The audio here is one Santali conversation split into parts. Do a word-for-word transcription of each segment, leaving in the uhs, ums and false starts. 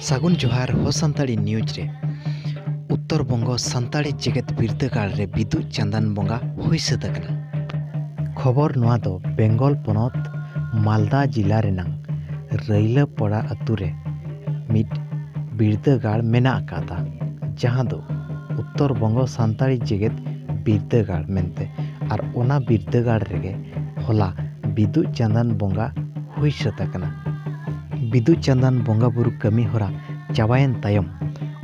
ᱥᱟᱹᱜᱩᱱ ᱡᱚᱦᱟᱨ ᱦᱚ ᱥᱟᱱᱛᱟᱲᱤ ᱱᱤᱭᱩᱡᱽ ᱨᱮ᱾ ᱩᱛᱛᱚᱨ ᱵᱚᱝᱜᱚ ᱥᱟᱱᱛᱟᱲᱤ ᱡᱮᱜᱮᱛ ᱵᱤᱨᱫᱟᱹᱜᱟᱲ ᱨᱮ ᱵᱤᱫᱩ ᱪᱟᱸᱫᱟᱱ ᱵᱚᱸᱜᱟ ᱦᱩᱭ ᱥᱟᱹᱛ ᱟᱠᱟᱱᱟ᱾ ᱠᱷᱚᱵᱚᱨ ᱱᱚᱣᱟ ᱫᱚ ᱵᱮᱝᱜᱚᱞ ᱯᱚᱱᱚᱛ ᱢᱟᱞᱫᱟ ᱡᱤᱞᱟ ᱨᱮᱱᱟᱝ ᱨᱟᱹᱭᱞᱟᱹᱯᱟᱲᱟ ᱟᱹᱛᱩ ᱨᱮ ᱢᱤᱫ ᱵᱤᱨᱫᱟᱹᱜᱟᱲ ᱢᱮᱱᱟᱜ ᱟᱠᱟᱫᱟ, ᱡᱟᱦᱟᱸ ᱫᱚ ᱩᱛᱛᱚᱨ ᱵᱚᱝᱜᱚ ᱥᱟᱱᱛᱟᱲᱤ ᱡᱮᱜᱮᱛ ᱵᱤᱨᱫᱟᱹᱜᱟᱲ ᱢᱮᱱᱛᱮ᱾ ᱟᱨ ᱚᱱᱟ ᱵᱤᱨᱫᱟᱹᱜᱟᱲ ᱨᱮᱜᱮ ᱦᱚᱞᱟ ᱵᱤᱫᱩ ᱪᱟᱸᱫᱟᱱ ᱵᱚᱸᱜᱟ ᱦᱩᱭ ᱥᱟᱹᱛ ᱟᱠᱟᱱᱟ᱾ ᱵᱤᱫᱩ ᱪᱟᱸᱫᱟᱱ ᱵᱚᱸᱜᱟ ᱵᱩᱨᱩ ᱠᱟᱹᱢᱤ ᱦᱚᱨᱟ ᱪᱟᱵᱟᱭᱮᱱ ᱛᱟᱭᱚᱢ,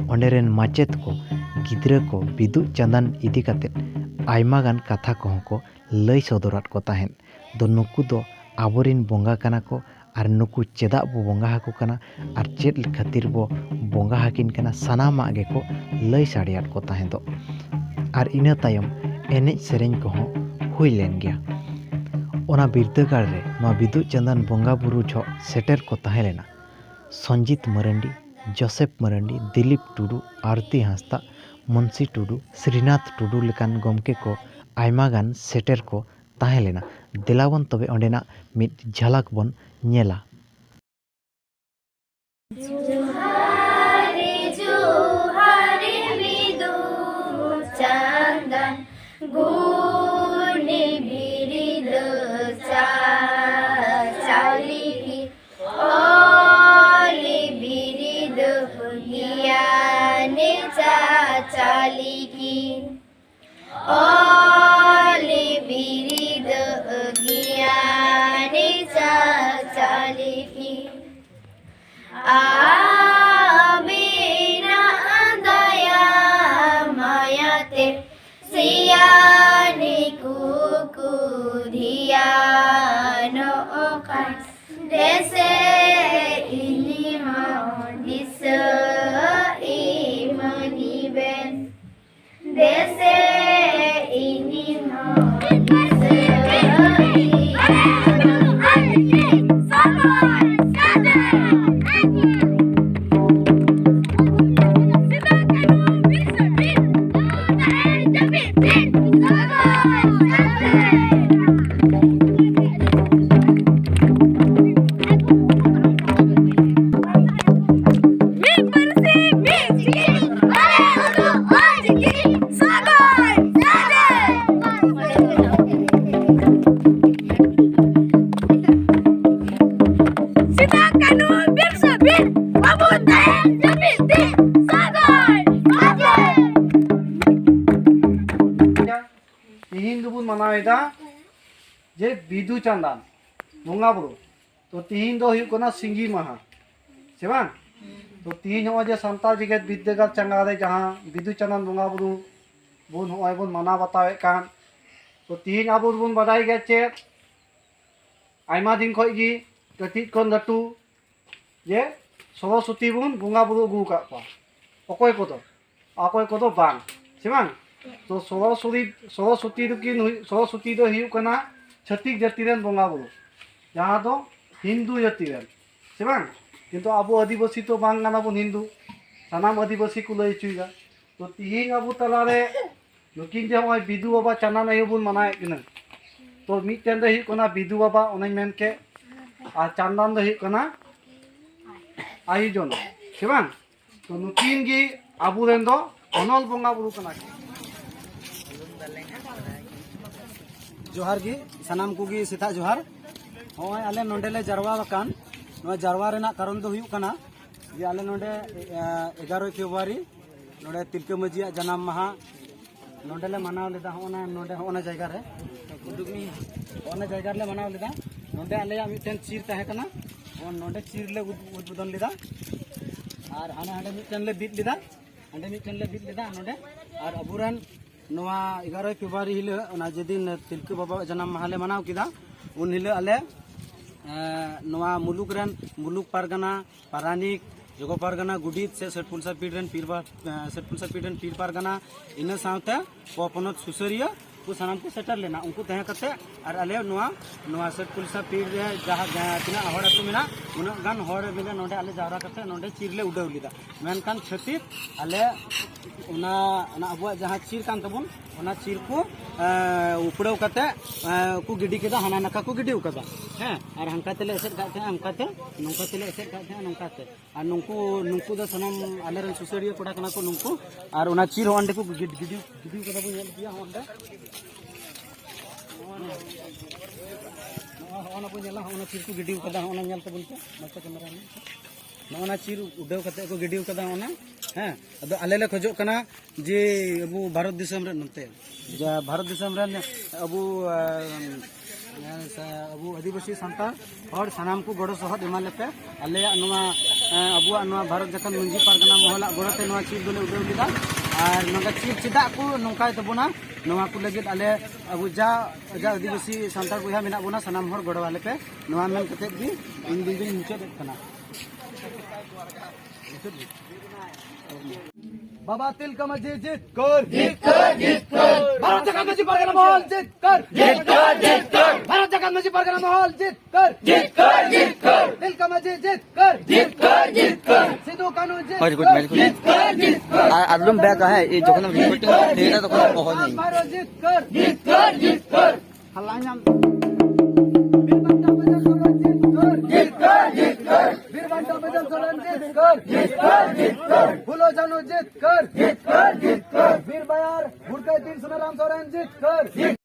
ᱚᱸᱰᱮ ᱨᱮᱱ ᱢᱟᱪᱮᱛ ᱠᱚ ᱜᱤᱫᱽᱨᱟᱹ ᱠᱚ ᱵᱤᱫᱩ ᱪᱟᱸᱫᱟᱱ ᱤᱫᱤ ᱠᱟᱛᱮ ᱟᱭᱢᱟ ᱜᱟᱱ ᱠᱟᱛᱷᱟ ᱠᱚᱦᱚᱸ ᱠᱚ ᱞᱟᱹᱭ ᱥᱚᱫᱚᱨᱟᱫ ᱠᱚ ᱛᱟᱦᱮᱸᱫ᱾ ᱫᱚ ᱱᱩᱠᱩ ᱫᱚ ᱟᱵᱚᱨᱮᱱ ᱵᱚᱸᱜᱟ ᱠᱟᱱᱟ ᱠᱚ ᱟᱨ ᱱᱩᱠᱩ ᱪᱮᱫᱟᱜ ᱵᱚ ᱵᱚᱸᱜᱟ ᱟᱠᱚ ᱠᱟᱱᱟ ᱟᱨ ᱪᱮᱫ ᱠᱷᱟᱹᱛᱤᱨ ᱵᱚ ᱵᱚᱸᱜᱟ ᱟᱹᱠᱤᱱ ᱠᱟᱱᱟ, ᱥᱟᱱᱟᱢᱟᱜ ᱜᱮᱠᱚ ᱞᱟᱹᱭ ᱥᱟᱰᱮᱭᱟᱫ ᱠᱚ ᱛᱟᱦᱮᱸᱫᱚᱜ᱾ ᱟᱨ ᱤᱱᱟᱹ ᱛᱟᱭᱚᱢ ᱮᱱᱮᱡ ᱥᱮᱨᱮᱧ ᱠᱚᱦᱚᱸ ᱦᱩᱭ ᱞᱮᱱ ᱜᱮᱭᱟ᱾ ᱚᱱᱟ ᱵᱤᱨᱫᱟᱹᱜᱟᱲ ᱨᱮ ᱱᱚᱣᱟ ᱵᱤᱫᱩ ᱪᱟᱸᱫᱟᱱ ᱵᱚᱸᱜᱟ ᱵᱩᱨᱩ ᱡᱚᱦᱚᱜ ᱥᱮᱴᱮᱨ ᱠᱚ ᱛᱟᱦᱮᱸ ᱞᱮᱱᱟ ᱥᱚᱧᱡᱤᱛ ᱢᱟᱨᱟᱱᱰᱤ, ᱡᱳᱥᱮᱯ ᱢᱟᱨᱟᱱᱰᱤ, ᱫᱤᱞᱤᱯ ᱴᱩᱰᱩ, ᱟᱨᱛᱤ ᱦᱟᱸᱥᱫᱟ, ᱢᱩᱱᱥᱤ ᱴᱩᱰᱩ, ᱥᱨᱤᱱᱟᱛᱷ ᱴᱩᱰᱩ ᱞᱮᱠᱟᱱ ᱜᱚᱢᱠᱮ ᱠᱚ ᱟᱭᱢᱟ ᱜᱟᱱ ᱥᱮᱴᱮᱨ ᱠᱚ ᱛᱟᱦᱮᱸ ᱞᱮᱱᱟ᱾ ᱫᱮᱞᱟᱵᱚᱱ ᱛᱚᱵᱮ ᱚᱸᱰᱮᱱᱟᱜ ᱢᱤᱫ ᱡᱷᱟᱞᱟᱠ ᱵᱚᱱ ᱧᱮᱞᱟ᱾ ᱡᱚᱦᱟᱨ ᱡᱚᱦᱟᱨ ᱢᱤᱫᱩ ᱪᱟᱸᱫᱟᱱ ᱜᱩᱱᱤ ᱵᱤᱨᱤᱫ ᱪᱟᱪᱟᱞᱤ ᱠᱤ, ᱚᱞᱤ ᱵᱤᱨᱤᱫ ᱜᱮᱭᱟᱱ ᱪᱟᱪᱟᱞᱤ ᱠᱤ᱾ ᱚᱞᱤ ᱵᱤᱨᱤᱫ ᱜᱮᱭᱟᱱ ᱪᱟᱪᱟᱞᱤ ᱠᱤ᱾ ᱟᱹᱵᱤᱱᱟᱜ ᱫᱟᱭᱟ ᱢᱟᱭᱟᱛᱮ ᱥᱤᱭᱟᱱᱤ ᱠᱚᱠᱚ ᱫᱷᱮᱭᱟᱱᱚᱜ ᱠᱟᱱ᱾ ᱫᱮᱥᱮ ᱤᱧ ᱦᱚᱸ ᱫᱤᱥᱟᱹ ᱤᱢᱟᱹᱧ ᱵᱮᱱ᱾ ᱫᱮᱥᱮ ᱤᱧ ᱦᱚᱸ ᱫᱤᱥᱟᱹ ᱡᱮ ᱵᱤᱫᱩ ᱪᱟᱸᱫᱟᱱ ᱵᱚᱸᱜᱟ ᱵᱩᱨᱩ᱾ ᱛᱚ ᱛᱤᱦᱤᱧ ᱫᱚ ᱦᱩᱭᱩᱜ ᱠᱟᱱᱟ ᱥᱤᱸᱜᱤ ᱢᱟᱦᱟ, ᱥᱮ ᱵᱟᱝ? ᱛᱚ ᱛᱤᱦᱤᱧ ᱱᱚᱜᱼᱚᱭ ᱡᱮ ᱥᱟᱱᱛᱟᱲ ᱡᱮᱜᱮᱛ ᱵᱤᱨᱫᱟᱹᱜᱟᱲ ᱪᱟᱸᱜᱟ ᱨᱮ ᱡᱟᱦᱟᱸ ᱵᱤᱫᱩ ᱪᱟᱸᱫᱟᱱ ᱵᱚᱸᱜᱟ ᱵᱩᱨᱩ ᱵᱚᱱ ᱱᱚᱜᱼᱚᱭ ᱵᱚᱱ ᱢᱟᱱᱟᱣ ᱵᱟᱛᱟᱣᱮᱫ ᱠᱟᱱ, ᱛᱚ ᱛᱤᱦᱤᱧ ᱟᱵᱚ ᱫᱚᱵᱚᱱ ᱵᱟᱰᱟᱭ ᱜᱮᱭᱟ ᱪᱮᱫ, ᱟᱭᱢᱟ ᱫᱤᱱ ᱠᱷᱚᱱ ᱜᱮ ᱠᱟᱹᱴᱤᱡ ᱠᱷᱚᱱ ᱞᱟᱹᱴᱩ ᱡᱮ ᱥᱚᱨᱚᱥᱚᱛᱤ ᱵᱚᱱ ᱵᱚᱸᱜᱟ ᱵᱩᱨᱩ ᱟᱹᱜᱩ ᱟᱠᱟᱫ ᱠᱚᱣᱟ᱾ ᱚᱠᱚᱭ ᱠᱚᱫᱚ, ᱚᱠᱚᱭ ᱠᱚᱫᱚ ᱵᱟᱝ, ᱥᱮ ᱵᱟᱝ? ᱛᱚ ᱥᱚᱨᱚᱥᱚᱛᱤ, ᱥᱚᱨᱚᱥᱚᱛᱤ ᱫᱚᱠᱤᱱ ᱦᱩᱭ-, ᱥᱚᱨᱚᱥᱚᱛᱤ ᱫᱚ ᱦᱩᱭᱩᱜ ᱠᱟᱱᱟ ᱪᱷᱟᱹᱛᱤᱠ ᱡᱟᱹᱛᱤ ᱨᱮᱱ ᱵᱚᱸᱜᱟ ᱵᱩᱨᱩ, ᱡᱟᱦᱟᱸ ᱫᱚ ᱦᱤᱱᱫᱩ ᱡᱟᱹᱛᱤ ᱨᱮᱱ, ᱥᱮ ᱵᱟᱝ? ᱠᱤᱱᱛᱩ ᱟᱵᱚ ᱟᱹᱫᱤᱵᱟᱹᱥᱤ ᱛᱚ ᱵᱟᱝ ᱠᱟᱱᱟ ᱵᱚᱱ ᱦᱤᱱᱫᱩ, ᱥᱟᱱᱟᱢ ᱟᱹᱫᱤᱵᱟᱹᱥᱤ ᱠᱚ ᱞᱟᱹᱭ ᱦᱚᱪᱚᱭᱮᱫᱟ᱾ ᱛᱚ ᱛᱤᱦᱤᱧ ᱟᱵᱚ ᱛᱟᱞᱟᱨᱮ ᱱᱩᱠᱤᱱ ᱡᱮ ᱱᱚᱜᱼᱚᱭ ᱵᱤᱫᱩ ᱵᱟᱵᱟ ᱪᱟᱸᱫᱟᱱ ᱟᱭᱳ ᱵᱚᱱ ᱢᱟᱱᱟᱣᱮᱫ ᱠᱤᱱᱟ, ᱛᱚ ᱢᱤᱫᱴᱮᱱ ᱫᱚ ᱦᱩᱭᱩᱜ ᱠᱟᱱᱟ ᱵᱤᱫᱩ ᱵᱟᱵᱟ, ᱚᱱᱮᱧ ᱢᱮᱱ ᱠᱮᱫ, ᱟᱨ ᱪᱟᱸᱫᱟᱱ ᱫᱚ ᱦᱩᱭᱩᱜ ᱠᱟᱱᱟ ᱟᱭᱳ ᱡᱚᱱᱚ, ᱥᱮ ᱵᱟᱝ? ᱛᱚ ᱱᱩᱠᱤᱱ ᱜᱮ ᱟᱵᱚᱨᱮᱱ ᱫᱚ ᱚᱱᱚᱞ ᱵᱚᱸᱜᱟ ᱵᱩᱨᱩ ᱠᱟᱱᱟ ᱠᱤᱱ᱾ ᱡᱚᱦᱟᱨ ᱜᱮ ᱥᱟᱱᱟᱢ ᱠᱚᱜᱮ, ᱥᱮᱛᱟᱜ ᱡᱚᱦᱟᱨ᱾ ᱱᱚᱜᱼᱚᱭ ᱟᱞᱮ ᱱᱚᱰᱮ ᱞᱮ ᱡᱟᱨᱣᱟ ᱟᱠᱟᱱ, ᱱᱚᱣᱟ ᱡᱟᱨᱣᱟ ᱨᱮᱱᱟᱜ ᱠᱟᱨᱚᱱ ᱫᱚ ᱦᱩᱭᱩᱜ ᱠᱟᱱᱟ ᱡᱮ ᱟᱞᱮ ᱱᱚᱰᱮ, ᱮ, ᱮᱜᱟᱨᱚᱭ ᱯᱷᱮᱵᱽᱨᱩᱣᱟᱨᱤ ᱱᱚᱰᱮ ᱛᱤᱞᱠᱟᱹ ᱢᱟᱹᱡᱷᱤᱭᱟᱜ ᱡᱟᱱᱟᱢ ᱢᱟᱦᱟ ᱱᱚᱰᱮ ᱞᱮ ᱢᱟᱱᱟᱣ ᱞᱮᱫᱟ᱾ ᱦᱚᱸᱜᱼᱚ ᱱᱟ ᱱᱚᱰᱮ, ᱦᱚᱸᱜᱼᱚ ᱱᱟ ᱡᱟᱭᱜᱟ ᱨᱮ, ᱦᱚᱸᱜᱼᱚ ᱱᱟ ᱡᱟᱭᱜᱟ ᱨᱮᱞᱮ ᱢᱟᱱᱟᱣ ᱞᱮᱫᱟ᱾ ᱱᱚᱰᱮ ᱟᱞᱮᱭᱟᱜ ᱢᱤᱫᱴᱮᱱ ᱪᱤᱨ ᱛᱟᱦᱮᱸ ᱠᱟᱱᱟ, ᱦᱚᱸ ᱱᱚᱰᱮ ᱪᱤᱨ ᱞᱮ ᱩᱫ-, ᱩᱫᱵᱳᱫᱚᱱ ᱞᱮᱫᱟ᱾ ᱟᱨ ᱦᱟᱱᱮ ᱦᱟᱸᱰᱮ ᱢᱤᱫᱴᱮᱱ ᱞᱮ ᱵᱤᱫ ᱞᱮᱫᱟ, ᱦᱟᱸᱰᱮ ᱢᱤᱫᱴᱮᱱ ᱞᱮ ᱵᱤᱫ ᱞᱮᱫᱟ ᱱᱚᱰᱮ᱾ ᱟᱨ ᱟᱵᱚᱨᱮᱱ ᱱᱚᱣᱟ ᱮᱜᱟᱨᱚᱭ ᱯᱷᱮᱵᱽᱨᱩᱣᱟᱨᱤ ᱦᱤᱞᱳᱜ, ᱚᱱᱟ ᱡᱮᱫᱤᱱ ᱛᱤᱞᱠᱟᱹ ᱵᱟᱵᱟᱣᱟᱜ ᱡᱟᱱᱟᱢ ᱢᱟᱦᱟ ᱞᱮ ᱢᱟᱱᱟᱣ ᱠᱮᱫᱟ, ᱩᱱ ᱦᱤᱞᱳᱜ ᱟᱞᱮ, ᱮᱸ, ᱱᱚᱣᱟ ᱢᱩᱞᱩᱠ ᱨᱮᱱ, ᱢᱩᱞᱩᱠ ᱯᱟᱨᱜᱟᱱᱟ, ᱯᱟᱨᱟᱱᱤᱠ, ᱡᱚᱜᱚ ᱯᱟᱨᱜᱟᱱᱟ, ᱜᱚᱰᱮᱛ ᱥᱮ ᱥᱚᱛᱯᱩᱨᱥᱟ ᱯᱤᱲ ᱨᱮᱱ ᱯᱤᱲ ᱯᱟ-, ᱮᱸ, ᱥᱚᱛᱯᱩᱨᱥᱟ ᱯᱤᱲ ᱨᱮᱱ ᱯᱤᱲ ᱯᱟᱨᱜᱟᱱᱟ, ᱤᱱᱟᱹ ᱥᱟᱶᱛᱮ ᱯᱚ-, ᱯᱚᱱᱚᱛ ᱥᱩᱥᱟᱹᱨᱤᱭᱟᱹ ᱠᱚ ᱥᱟᱱᱟᱢ ᱠᱚ ᱥᱮᱴᱮᱨ ᱞᱮᱱᱟ᱾ ᱩᱱᱠᱩ ᱛᱟᱦᱮᱸ ᱠᱟᱛᱮ ᱟᱨ ᱟᱞᱮ ᱱᱚᱣᱟ, ᱱᱚᱣᱟ ᱥᱚᱛᱯᱩᱨᱥᱟ ᱯᱤᱲ ᱨᱮ ᱡᱟᱦᱟᱸ, ᱡᱟᱦᱟᱸ ᱛᱤᱱᱟᱹᱜ ᱦᱚᱲ ᱟᱹᱛᱩ ᱢᱮᱱᱟᱜ, ᱩᱱᱟᱹᱜ ᱜᱟᱱ ᱦᱚᱲ ᱢᱤᱞᱮ ᱱᱚᱰᱮ ᱟᱞᱮ ᱡᱟᱣᱨᱟ ᱠᱟᱛᱮ ᱱᱚᱰᱮ ᱪᱤᱨ ᱞᱮ ᱩᱰᱟᱹᱣ ᱞᱮᱫᱟ᱾ ᱢᱮᱱᱠᱷᱟᱱ ᱪᱷᱟᱹᱛᱤᱠ ᱟᱞᱮ ᱚᱱᱟ, ᱚᱱᱟ ᱟᱵᱚᱣᱟᱜ ᱡᱟᱦᱟᱸ ᱪᱤᱨ ᱠᱟᱱ ᱛᱟᱵᱚᱱ, ᱚᱱᱟ ᱪᱤᱨ ᱠᱚ, ᱮᱸ, ᱩᱯᱲᱟᱹᱣ ᱠᱟᱛᱮ, ᱮᱸ, ᱠᱚ ᱜᱤᱰᱤ ᱠᱮᱫᱟ, ᱦᱟᱱᱟ ᱱᱟᱠᱷᱟ ᱠᱚ ᱜᱤᱰᱤ ᱠᱟᱫᱟ᱾ ᱦᱮᱸ, ᱟᱨ ᱦᱟᱱᱠᱟ ᱛᱮᱞᱮ ᱮᱥᱮᱫ ᱠᱟᱜ ᱛᱟᱦᱮᱸᱜᱼᱟ ᱚᱱᱠᱟᱛᱮ, ᱱᱚᱝᱠᱟ ᱛᱮᱞᱮ ᱮᱥᱮᱫ ᱠᱟᱜ ᱛᱟᱦᱮᱸᱜᱼᱟ ᱱᱚᱝᱠᱟᱛᱮ᱾ ᱟᱨ ᱱᱩᱠᱩ, ᱱᱩᱠᱩ ᱫᱚ ᱥᱟᱱᱟᱢ ᱟᱞᱮᱨᱮᱱ ᱥᱩᱥᱟᱹᱨᱤᱭᱟᱹ ᱠᱚᱲᱟ ᱠᱟᱱᱟ ᱠᱚ ᱱᱩᱠᱩ᱾ ᱟᱨ ᱚᱱᱟ ᱪᱤᱨ ᱦᱚᱸ ᱚᱸᱰᱮ ᱠᱚ ᱜᱤᱰ-, ᱜᱤᱰᱤ, ᱜᱤᱰᱤ ᱠᱟᱫᱟ ᱵᱚᱱ ᱧᱮᱞ ᱜᱮᱭᱟ ᱦᱚᱸ ᱚᱸᱰᱮ᱾ ᱱᱚᱜᱼᱚᱭ, ᱱᱚᱜᱼᱚᱭ ᱵᱚᱱ ᱧᱮᱞᱟ, ᱦᱚᱸ ᱚᱱᱟ ᱪᱤᱨ ᱠᱚ ᱜᱤᱰᱤ ᱠᱟᱫᱟ, ᱦᱚᱸ ᱚᱱᱟ ᱧᱮᱞ ᱛᱟᱵᱚᱱ ᱯᱮ, ᱱᱚᱛᱮ ᱠᱮᱢᱮᱨᱟ ᱨᱮ᱾ ᱱᱚᱜᱼᱚ ᱱᱟ ᱪᱤᱨ ᱩᱰᱟᱹᱣ ᱠᱟᱛᱮ ᱠᱚ ᱜᱤᱰᱤ ᱠᱟᱫᱟ ᱚᱱᱟ᱾ ᱦᱮᱸ, ᱟᱫᱚ ᱟᱞᱮ ᱞᱮ ᱠᱷᱚᱡᱚᱜ ᱠᱟᱱᱟ ᱡᱮ ᱟᱵᱚ ᱵᱷᱟᱨᱚᱛ ᱫᱤᱥᱚᱢ ᱨᱮ ᱱᱚᱛᱮ, ᱡᱟ ᱵᱷᱟᱨᱚᱛ ᱫᱤᱥᱚᱢ ᱨᱮᱱ ᱟᱵᱚ, ᱟᱸ, ᱟᱵᱚ ᱟᱹᱫᱤᱵᱟᱹᱥᱤ ᱥᱟᱱᱛᱟᱲ ᱦᱚᱲ ᱥᱟᱱᱟᱢ ᱠᱚ ᱜᱚᱲᱚ ᱥᱚᱦᱚᱫ ᱮᱢᱟ ᱞᱮᱯᱮ᱾ ᱟᱞᱮᱭᱟᱜ ᱱᱚᱣᱟ, ᱮ, ᱟᱵᱚᱣᱟᱜ ᱱᱚᱣᱟ ᱵᱷᱟᱨᱚᱛ ᱡᱟᱠᱟᱛ ᱢᱟᱹᱡᱷᱤ ᱯᱟᱨᱜᱟᱱᱟ ᱢᱚᱦᱚᱞᱟᱜ ᱜᱚᱲᱚ ᱛᱮ ᱱᱚᱣᱟ ᱪᱤᱨ ᱫᱚᱞᱮ ᱩᱰᱟᱹᱣ ᱞᱮᱫᱟ᱾ ᱟᱨ ᱱᱚᱝᱠᱟ ᱪᱤᱨ ᱪᱮᱫᱟᱜ ᱠᱚ ᱱᱚᱝᱠᱟᱭ ᱛᱟᱵᱚᱱᱟ, ᱱᱚᱣᱟ ᱠᱚ ᱞᱟᱹᱜᱤᱫ ᱟᱞᱮ ᱟᱵᱚ ᱡᱟ, ᱡᱟ ᱟᱹᱫᱤᱵᱟᱹᱥᱤ ᱥᱟᱱᱛᱟᱲ ᱵᱚᱭᱦᱟ ᱢᱮᱱᱟᱜ ᱵᱚᱱᱟ, ᱥᱟᱱᱟᱢ ᱦᱚᱲ ᱜᱚᱲᱚ ᱟᱞᱮ ᱯᱮ᱾ ᱱᱚᱣᱟ ᱢᱮᱱ ᱠᱟᱛᱮ ᱜᱮ ᱤᱧ ᱫᱚᱧ ᱢᱩᱪᱟᱹᱫᱮᱫ ᱠᱟᱱᱟ᱾ ᱵᱟᱵᱟ ᱛᱤᱞᱠᱟᱹ ᱢᱟᱹᱡᱷᱤ ᱡᱤᱛᱠᱟᱹᱨ, ᱡᱤᱛᱠᱟᱹᱨ, ᱡᱤᱛᱠᱟᱹᱨ᱾ ᱵᱷᱟᱨᱚᱛ ᱡᱟᱠᱟᱛ ᱢᱟᱹᱡᱷᱤ ᱯᱟᱨᱜᱟᱱᱟ ᱢᱚᱦᱚᱞ ᱡᱤᱛᱠᱟᱹᱨ, ᱡᱤᱛᱠᱟᱹᱨ, ᱡᱤᱛᱠᱟᱹᱨ᱾ ᱵᱷᱟᱨᱚᱛ ᱡᱟᱠᱟᱛ ᱢᱟᱹᱡᱷᱤ ᱯᱟᱨᱜᱟᱱᱟ ᱢᱚᱦᱚᱞ ᱡᱤᱛᱠᱟᱹᱨ, ᱡᱤᱛᱠᱟᱹᱨ, ᱡᱤᱛᱠᱟᱹᱨ᱾ ᱛᱤᱞᱠᱟᱹ ᱢᱟᱹᱡᱷᱤ ᱡᱤᱛᱠᱟᱹᱨ, ᱡᱤᱛᱠᱟᱹᱨ, ᱡᱤᱛᱠᱟᱹᱨ᱾ ᱥᱤᱫᱩ ᱠᱟᱹᱱᱦᱩ ᱦᱳᱭ, ᱨᱤᱠᱩᱭᱮᱥᱴ, ᱡᱤᱛᱠᱟᱹᱨ, ᱢᱮ, ᱨᱤᱠᱩᱭᱮᱥᱴ᱾ ᱡᱤᱛᱠᱟᱹᱨ, ᱡᱤᱛᱠᱟᱹᱨ᱾ ᱟᱨ ᱟᱞᱚᱢ ᱵᱮᱠᱟ, ᱦᱮᱸ, ᱤᱧ ᱡᱚᱠᱷᱚᱱᱮᱢ ᱨᱤᱠᱩᱭᱮᱥᱴ ᱛᱚᱠᱷᱚᱱ ᱚᱦᱚᱧ᱾ ᱟᱢ ᱵᱷᱟᱨᱚᱛ ᱡᱤᱛᱠᱟᱹᱨ, ᱡᱤᱛᱠᱟᱹᱨ, ᱡᱤᱛᱠᱟᱹᱨ᱾ ᱦᱟᱞᱟ ᱧᱟᱢ᱾ ᱵᱤᱨ ᱵᱟᱱᱴᱟ ᱵᱟᱹᱭᱫᱟᱹ ᱥᱚᱨᱮᱱ ᱡᱤᱛᱠᱟᱹᱨ, ᱡᱤᱛᱠᱟᱹᱨ, ᱡᱤᱛᱠᱟᱹᱨ᱾ ᱵᱤᱨ ᱵᱟᱱᱴᱟ ᱵᱟᱹᱭᱫᱟᱹ ᱥᱚᱨᱮᱱ ᱡᱤᱛᱠᱟᱹᱨ, ᱡᱤᱛᱠᱟᱹᱨ, ᱡᱤᱛᱠᱟᱹᱨ᱾ ᱯᱷᱩᱞᱳ ᱡᱷᱟᱱᱳ ᱡᱤᱛᱠᱟᱹᱨ, ᱡᱤᱛᱠᱟᱹᱨ, ᱡᱤᱛᱠᱟᱹᱨ᱾ ᱵᱤᱨ ᱵᱟᱭᱟᱨ ᱵᱷᱩᱨᱠᱟᱹᱭ ᱫᱤᱱ ᱥᱩᱱᱟᱨᱟᱢ ᱥᱚᱨᱮᱱ ᱡᱤᱛᱠᱟᱹᱨ, ᱡᱤᱛᱠᱟᱹᱨ᱾